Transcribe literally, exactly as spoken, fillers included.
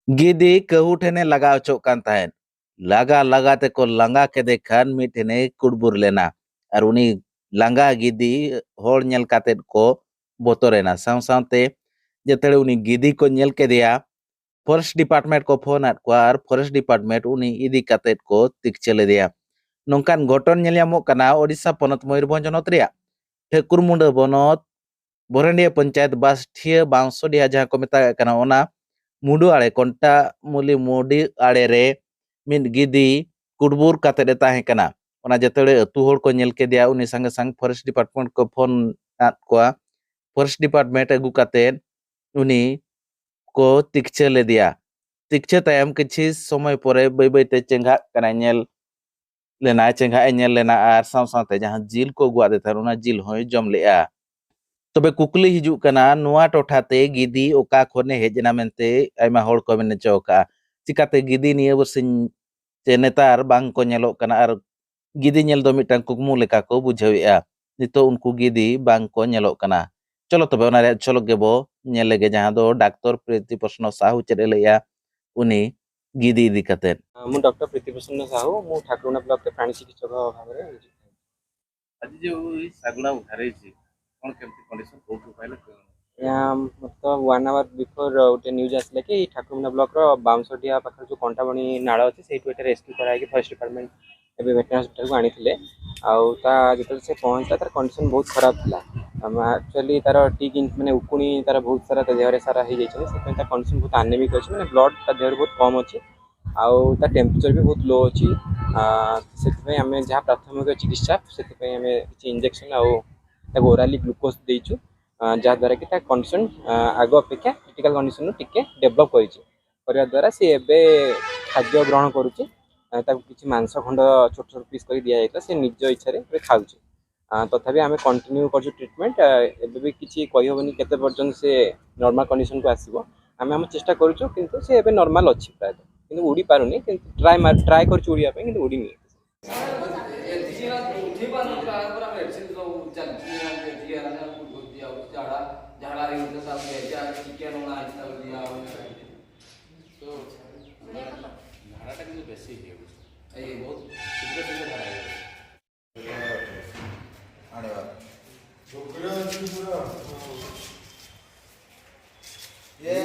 ᱜᱤᱫᱤ ᱠᱟᱹᱦᱩ ᱴᱷᱮᱱᱮ ᱞᱟᱜᱟ ᱦᱚᱪᱚᱜ ᱠᱟᱱ ᱛᱟᱦᱮᱸᱫ᱾ ᱞᱟᱜᱟ ᱞᱟᱜᱟ ᱛᱮᱠᱚ ᱞᱟᱸᱜᱟ ᱠᱮᱫᱮ ᱠᱷᱟᱱ ᱢᱤᱫ ᱴᱷᱮᱱᱮ ᱠᱩᱲᱵᱩᱨ ᱞᱮᱱᱟ᱾ ᱟᱨ ᱩᱱᱤ ᱞᱟᱸᱜᱟ ᱜᱤᱫᱤ ᱦᱚᱲ ᱧᱮᱞ ᱠᱟᱛᱮᱫ ᱠᱚ ᱵᱚᱛᱚᱨᱮᱱᱟ᱾ ᱥᱟᱶ ᱥᱟᱶᱛᱮ ᱡᱟᱹᱛᱷᱟᱹᱲᱤ ᱩᱱᱤ ᱜᱤᱫᱤ ᱠᱚ ᱧᱮᱞ ᱠᱮᱫᱮᱭᱟ, ᱯᱷᱚᱨᱮᱥᱴ ᱰᱤᱯᱟᱨᱴᱢᱮᱱᱴ ᱠᱚ ᱯᱷᱳᱱ ᱟᱫ ᱠᱚᱣᱟ ᱟᱨ ᱯᱷᱚᱨᱮᱥᱴ ᱰᱤᱯᱟᱨᱴᱢᱮᱱᱴ ᱩᱱᱤ ᱤᱫᱤ ᱠᱟᱛᱮᱫ ᱠᱚ ᱛᱤᱠᱪᱟᱹ ᱞᱮᱫᱮᱭᱟ᱾ ᱱᱚᱝᱠᱟᱱ ᱜᱷᱚᱴᱚᱱ ᱧᱮᱞ ᱧᱟᱢᱚᱜ ᱠᱟᱱᱟ ᱳᱰᱤᱥᱟ ᱯᱚᱱᱚᱛ ᱢᱚᱭᱩᱨᱵᱷᱚᱸᱡᱽ ᱦᱚᱱᱚᱛ ᱨᱮᱭᱟᱜ ᱴᱷᱟᱹᱠᱩᱨᱢᱩᱸᱰᱟᱹ ᱵᱚᱱᱚᱛ ᱵᱚᱨᱮᱱᱰᱤᱭᱟ ᱯᱚᱧᱪᱟᱭᱮᱛ ᱵᱟᱥᱴᱷᱤᱭᱟᱹ ᱵᱟᱸᱥᱚᱰᱤᱦᱟ, ᱡᱟᱦᱟᱸ ᱠᱚ ᱢᱮᱛᱟᱜ ᱠᱟᱱᱟ, ᱚᱱᱟ ᱢᱩᱰᱩ ᱟᱲᱮ, ᱠᱚᱱᱴᱟᱢᱩᱞᱤ ᱢᱩᱰᱤ ᱟᱲᱮ ᱨᱮ ᱢᱤᱫ ᱜᱤᱫᱤ ᱠᱩᱴᱵᱩᱨ ᱠᱟᱛᱮᱫ ᱮ ᱛᱟᱦᱮᱸ ᱠᱟᱱᱟ᱾ ᱚᱱᱟ ᱡᱟᱹᱛᱟᱹᱲᱤ ᱟᱹᱛᱩ ᱦᱚᱲ ᱠᱚ ᱧᱮᱞ ᱠᱮᱫᱮᱭᱟ, ᱩᱱᱤ ᱥᱟᱸᱜᱮ ᱥᱟᱝ ᱯᱷᱚᱨᱮᱥᱴ ᱰᱤᱯᱟᱨᱴᱢᱮᱱᱴ ᱠᱚ ᱯᱷᱳᱱ ᱟᱫ ᱠᱚᱣᱟ᱾ ᱯᱷᱚᱨᱮᱥᱴ ᱰᱤᱯᱟᱨᱴᱢᱮᱱᱴ ᱟᱹᱜᱩ ᱠᱟᱛᱮᱫ ᱩᱱᱤ ᱠᱚ ᱛᱤᱠᱪᱷᱟᱹ ᱞᱮᱫᱮᱭᱟ᱾ ᱛᱤᱠᱪᱷᱟᱹ ᱛᱟᱭᱚᱢ ᱠᱤᱪᱷᱤ ᱥᱚᱢᱚᱭ ᱯᱚᱨᱮ ᱵᱟᱹᱭ ᱵᱟᱹᱭᱛᱮ ᱪᱮᱸᱜᱷᱟᱜ ᱠᱟᱱᱟᱭ, ᱧᱮᱞ ᱞᱮᱱᱟᱭ, ᱪᱮᱸᱜᱷᱟᱜ ᱮ ᱧᱮᱞ ᱞᱮᱱᱟ ᱟᱨ ᱥᱟᱶ ᱥᱟᱶᱛᱮ ᱡᱟᱦᱟᱸ ᱡᱤᱞ ᱠᱚ ᱟᱹᱜᱩᱣᱟᱫᱮ ᱛᱟᱦᱮᱸᱫ, ᱚᱱᱟ ᱡᱤᱞ ᱦᱚᱸᱭ ᱡᱚᱢ ᱞᱮᱫᱼᱟ᱾ ᱛᱚᱵᱮ ᱠᱩᱠᱞᱤ ᱦᱤᱡᱩᱜ ᱠᱟᱱᱟ, ᱱᱚᱣᱟ ᱴᱚᱴᱷᱟ ᱛᱮ ᱜᱤᱫᱤ ᱚᱠᱟ ᱠᱷᱚᱱᱮ ᱦᱮᱡ ᱮᱱᱟ ᱢᱮᱱᱛᱮ ᱟᱭᱢᱟ ᱦᱚᱲ ᱠᱚ ᱢᱮᱱ ᱦᱚᱪᱚ ᱟᱠᱟᱫᱼᱟ᱾ ᱪᱤᱠᱟᱛᱮ ᱜᱤᱫᱤ ᱱᱤᱭᱟᱹ ᱵᱟᱨᱥᱤᱧ ᱪᱮ ᱱᱮᱛᱟᱨ ᱵᱟᱝ ᱠᱚ ᱧᱮᱞᱚᱜ ᱠᱟᱱᱟ ᱟᱨ ᱜᱤᱫᱤ ᱧᱮᱞ ᱫᱚ ᱢᱤᱫᱴᱟᱝ ᱠᱩᱠᱢᱩ ᱞᱮᱠᱟ ᱠᱚ ᱵᱩᱡᱷᱟᱹᱣᱮᱫᱼᱟ᱾ ᱱᱤᱛᱚᱜ ᱩᱱᱠᱩ ᱜᱤᱫᱤ ᱵᱟᱝ ᱠᱚ ᱧᱮᱞᱚᱜ ᱠᱟᱱᱟ᱾ ᱪᱚᱞᱚ ᱛᱚᱵᱮ ᱚᱱᱟ ᱨᱮᱭᱟᱜ ᱡᱷᱚᱞᱚᱠ ᱜᱮᱵᱚ ᱧᱮᱞ ᱞᱮᱜᱮ, ᱡᱟᱦᱟᱸ ᱫᱚ ᱰᱟᱠᱛᱚᱨ ᱯᱨᱤᱛᱤ ᱯᱨᱚᱥᱱᱚ ᱥᱟᱦᱩ ᱪᱮᱫ ᱮ ᱞᱟᱹᱭᱮᱜᱼᱟ ᱩᱱᱤ ᱜᱤᱫᱤ ᱤᱫᱤ ᱠᱟᱛᱮᱫ᱾ ᱟᱸ, ମୁଁ ଡକ୍ଟର ପ୍ରୀତିପ୍ରସନ୍ନ ସାହୁ, ମୁଁ ଠାକୁରଗୁଡ଼ା ବ୍ଲକରେ ପ୍ରାଣୀ ଚିକିତ୍ସକ ଭାବରେ ନିଯୁକ୍ତ ହେଇଛି। ଆଜି ଯୋଉ ଏଇ ଶାଗୁଣା ଉଦ୍ଧାର ହେଇଛି, କ'ଣ କେମିତି କଣ୍ଡିସନ, କୋଉଠୁ ପାଇଲେ, କ'ଣ? ଏହା ମତେ ୱାନ୍ ଆୱାର ବିଫୋର ଗୋଟେ ନ୍ୟୁଜ୍ ଆସିଲା କି ଠାକୁରମୁଣ୍ଡା ବ୍ଲକର ବାଉଁଶଡିହା ପାଖରେ ଯୋଉ କଣ୍ଟାବଣୀ ନାଳ ଅଛି, ସେଇଠୁ ଏଟା ରେସ୍କ୍ୟୁ କରାହେଇକି ଫରେଷ୍ଟ ଡିପାର୍ଟମେଣ୍ଟ ଏବେ ଭେଟେରିନାରୀ ହସ୍ପିଟାଲକୁ ଆଣିଥିଲେ। ଆଉ ତା ଯେତେବେଳେ ସେ ପହଞ୍ଚିଲା, ତାର କଣ୍ଡିସନ ବହୁତ ଖରାପ ଥିଲା। ଆମେ ଆକ୍ଚୁଆଲି ତାର ଟି ଇନ୍-, ମାନେ ଉକୁଣି ତାର ବହୁତ ସାରା ତା ଦେହରେ ସାରା ହେଇଯାଇଛନ୍ତି, ସେଥିପାଇଁ ତା କଣ୍ଡିସନ ବହୁତ ଆନେମିକ୍ ଅଛି, ମାନେ ବ୍ଲଡ୍ ତା ଦେହରେ ବହୁତ କମ୍ ଅଛି। ଆଉ ତା ଟେମ୍ପରେଚର ବି ବହୁତ ଲୋ ଅଛି। ଆ, ସେଥିପାଇଁ ଆମେ ଯାହା ପ୍ରାଥମିକ ଚିକିତ୍ସା, ସେଥିପାଇଁ ଆମେ କିଛି ଇଞ୍ଜେକ୍ସନ ଆଉ ତାକୁ ଓରାଲି ଗ୍ଲୁକୋଜ ଦେଇଛୁ, ଆ, ଯାହାଦ୍ୱାରା କି ତା କଣ୍ଡିସନ, ଆ, ଆଗ ଅପେକ୍ଷା କ୍ରିଟିକାଲ କଣ୍ଡିସନରୁ ଟିକେ ଡେଭଲପ୍ କରିଛି। କରିବା ଦ୍ୱାରା ସେ ଏବେ ଖାଦ୍ୟ ଗ୍ରହଣ କରୁଛି। ଆ, ତାକୁ କିଛି ମାଂସ ଖଣ୍ଡ ଛୋଟ ଛୋଟ ପିସ୍ କରି ଦିଆଯାଇଥିଲା, ସେ ନିଜ ଇଚ୍ଛାରେ ଏବେ ଖାଉଛି। ଆ, ତଥାପି ଆମେ କଣ୍ଟିନ୍ୟୁ କରୁଛୁ ଟ୍ରିଟମେଣ୍ଟ। ଆ, ଏବେ ବି କିଛି କହିହେବନି କେତେ ପର୍ଯ୍ୟନ୍ତ ସେ ନର୍ମାଲ କଣ୍ଡିସନକୁ ଆସିବ। ଆମେ ଆମ ଚେଷ୍ଟା କରୁଛୁ, କିନ୍ତୁ ସେ ଏବେ ନର୍ମାଲ ଅଛି ପ୍ରାୟତଃ, କିନ୍ତୁ ଉଡ଼ି ପାରୁନି। କିନ୍ତୁ ଟ୍ରାଏ ମାର-, ଟ୍ରାଏ କରୁଛୁ ଉଡ଼ିବା ପାଇଁ, କିନ୍ତୁ ଉଡ଼ିନି। ଏତିକି ନା ଉଠି ପାରୁନଥିଲା, ପୁରା ମେଡିସିନ ସବୁ ଚାଲିଛି, ଏତିକି ହେଲା ନା, ଦିଆହଉଛି, ଝାଡ଼ା, ଝାଡ଼ା ହେଇଗଲେ ତାକୁ ଦିଆଯାଇଛି, ଆଜି ଚିକେନ ଅଣା ହେଇଛି, ତାକୁ ଦିଆହଉଛି। ଝାଡ଼ାଟା କିନ୍ତୁ ବେଶୀ ହେଇଯାଉଛି। ଏଇ ବହୁତ ଶୀଘ୍ର ଶୀଘ୍ର ଝାଡ଼ା ହେଇଯାଉଛି। ଆଡ଼େ ବା। ଇଏ